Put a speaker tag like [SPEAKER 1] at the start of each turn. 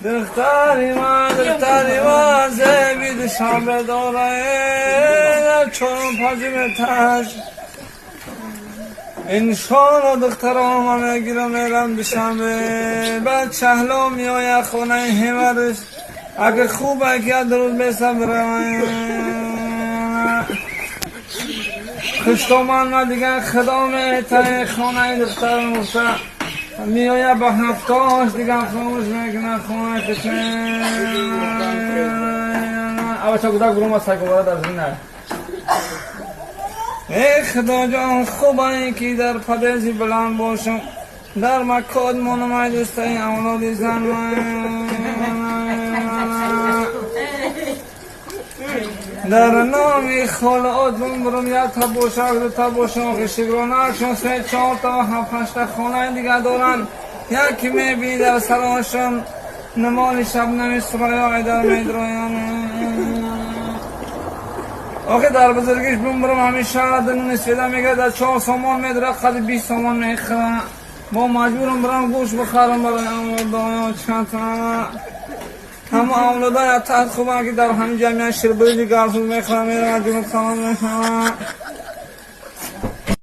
[SPEAKER 1] Духтари ман, духтари ман, зеби Душанбе дорад, чорум панҷум этаж. Иншоалло, духтарам, ман мегирам, мерам Душанбе. Баъд Шаҳло меояд хонаи ҳевараш. Агар хуб, ки як рӯз бесабрам. Хуштоман ма дигар худо метаи хонаи духтарам гуфта меояд, ба ҳафтош дигар хомӯш мекунад хонаи куча. Авача гудак бурума сайковара дар зина. Эй Худоҷон, хубае ки дар подъезди баланд бошам, дар макод монам, ай дӯстаи авлоди зан. Дар номи холаот бумбурум, якта бошак, дута бошак, шукронаашон се, чорта ва ҳафт, ҳашта хонаи дигар доранд. Яке мебини, дар сарошон намоли Шабнами Сурайё айдар медроян. Охи, дар бузургиш бумбурум, ҳамин шаҳр нисфеда мега, дар 4 сомон медора, қади 20 сомон мехӯра. Бо маҷбурам бирам гӯшт бихарам барои авлодоё. Чандта ҳама авлода ятат хубанд, ки дар ҳамин ҷамъият ширбиринҷи гарсуз мехӯрам, меравад, ҷунуб салом мешавад.